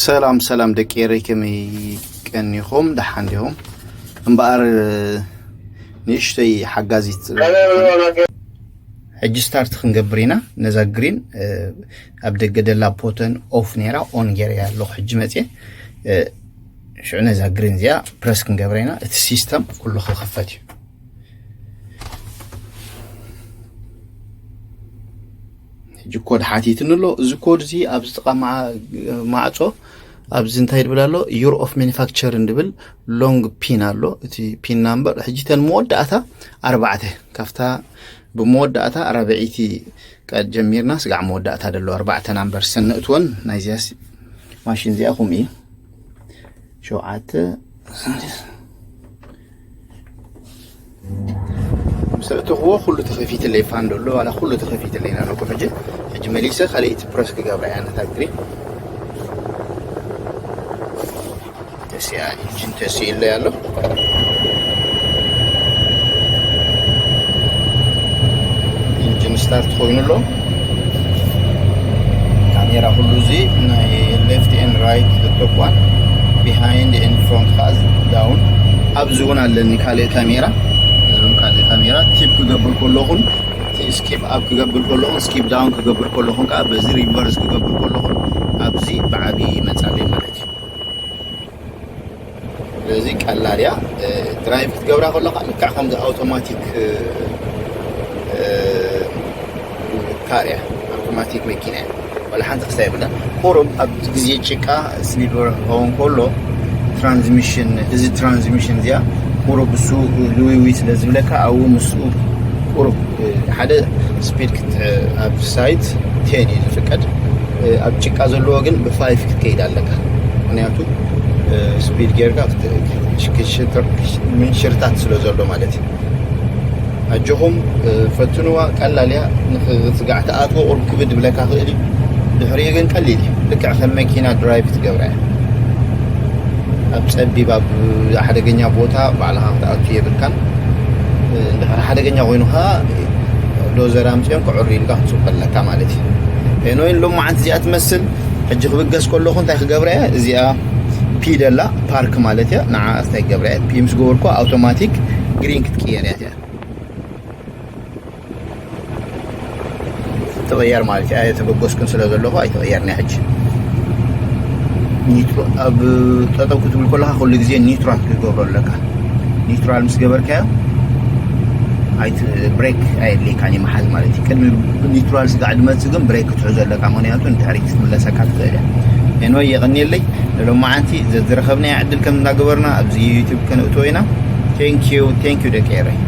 ሰላም ሰላም ደቂ ኤረይ፣ ከመይ ቀኒኹም? ደሓን ዲኹም? እምበኣር ንእሽተይ ሓጋዚት ሕጂ ስታርት ክንገብር ኢና። ነዛ ግሪን ኣብ ደገ ደላ ቦተን ኦፍ ነይራ፣ ኦን ገይረያ ኣለኹ። ሕጂ መፅየ ሽዑ ነዛ ግሪን እዚኣ ፕረስ ክንገብራ ኢና። እቲ ሲስተም ኩሉ ክኽፈት እዩ። ሕጂ ኮድ ሓቲትኒ ኣሎ። እዚ ኮድ እዚ ኣብዚ ጥቓ ማዕጾ ኣብዚ እንታይ ድብል ኣሎ? ዩር ኦፍ ማኒፋክቸር እንድብል ሎንግ ፒን ኣሎ። እቲ ፒን ናምበር ሕጂ ተን መወዳእታ ኣርባዕተ ካብታ ብመወዳእታ ራብዐይቲ ቃል ጀሚርና ስጋዕ መወዳእታ ደሎ ኣርባዕተ ናምበር ሰነእትወን ናይዚያስ ማሽን እዚኣ ኹም እዩ ሸውዓተ ምስ ኣእተኽዎ ኩሉ ተኸፊትለይ ፋን ደሎ ዋላ ኩሉ ተኸፊትለይ ናለኩ። ሕጂ ሕጂ መሊሰ ካልኣይቲ ፕረስ ክገብራ እያ ነታ ግሪን። ተሲኣ ኢንጂን ተሲኢለይ ኣሎ። ኢንጂን ስታርት ኮይኑ ኣሎ። ካሜራ ኩሉ እዚ ናይ ሌፍት ኤን ራይት፣ ቶፕ ዋን፣ ቢሃይንድ ኤን ፍሮንት ከዓ ዳውን። ኣብዚ እውን ኣለኒ ካልእ ካሜራ። እዞም ካልእ ካሜራ ቲፕ ክገብር ከለኹን ስኪፕ ኣፕ ክገብር ከለኹን ስኪፕ ዳውን ክገብር ከለኹን ከዓ በዚ ሪቨርስ ክገብር ከለኹን ኣብዚ ብዓብዪ ይመፃለይ ማለት እዩ። ስለዚ ቀላል እያ። ድራይቭ ክትገብራ ከለካ ልክዕ ከምዚ ኣውቶማቲክ ካር እያ፣ ኣውቶማቲክ መኪና እያ። ዋላ ሓንቲ ክስታይ የብላን። ቁሩብ ኣብ ግዜ ጭቃ ስሊፐር ክኸውን ከሎ ትራንስሚሽን፣ እዚ ትራንስሚሽን እዚኣ ቁሩብ እሱ ልዊዊ ስለ ዝብለካ ኣብኡ ምስኡ ቁሩብ ሓደ ስፒድ ኣብ ሳይት ቴን እዩ ዝፍቀድ። ኣብ ጭቃ ዘለዎ ግን ብፋይፍ ክትከይድ ኣለካ። ምክንያቱ ስፒድ ጌርካ ምንሽርታት ስለ ዘሎ ማለት እዩ። ኣጆኹም ፈትንዋ፣ ቀላል እያ። ንስጋዕ ትኣትዎ ቁሩብ ክብድ ብለካ ክእል እዩ። ድሕሪኡ ግን ቀሊል እዩ። ልክዕ ከም መኪና ድራይቭ ትገብራ እያ። ኣብ ጸቢብ ኣብ ሓደገኛ ቦታ ባዕልኻ ክትኣቱ የብልካን። እንድሕር ሓደገኛ ኮይኑ ከዓ ዶዘር ኣምፅኦም ክዕሩ ኢልካ ክትፅበ ኣለካ ማለት እዩ። ኤንወይ ሎማዓንቲ እዚኣ ትመስል። ሕጂ ክብገስ ከለኹ እንታይ ክገብራ እያ? እዚኣ ፒ ደላ ፓርክ ማለት እያ። ንዓ እንታይ ክገብራ እያ? ፒ ምስ ገበርኩ ኣውቶማቲክ ግሪን ክትቅየር እያ። ትቕየር ማለት እዩ። ኣይተበገስኩን ስለ ዘለኹ ኣይትቕየርን እያ። ሕጂ ኒትሮ ኣብ ጠጠው ክትብል ከለካ ኩሉ ግዜ ኒውትራል ክትገብሮ ኣለካ። ኒውትራል ምስ ገበርካዮ ኣይት ብሬክ ኣየድልየካን እዩ መሓዝ ማለት እዩ። ቅድሚ ኒውትራል ስጋዕ ድመፅእ ግን ብሬክ ክትሕዞ ኣለካ፣ ምክንያቱ ንድሕሪት ክትምለሰካ ትኽእል እያ። ኤንወይ የቐንየለይ ንሎማዓንቲ ዘዝረኸብናዮ ዕድል ከም እናገበርና ኣብዚ ዩቱብ ከነእትዎ ኢና። ቴንኪዩ ቴንኪዩ ደቂ ኤረይ።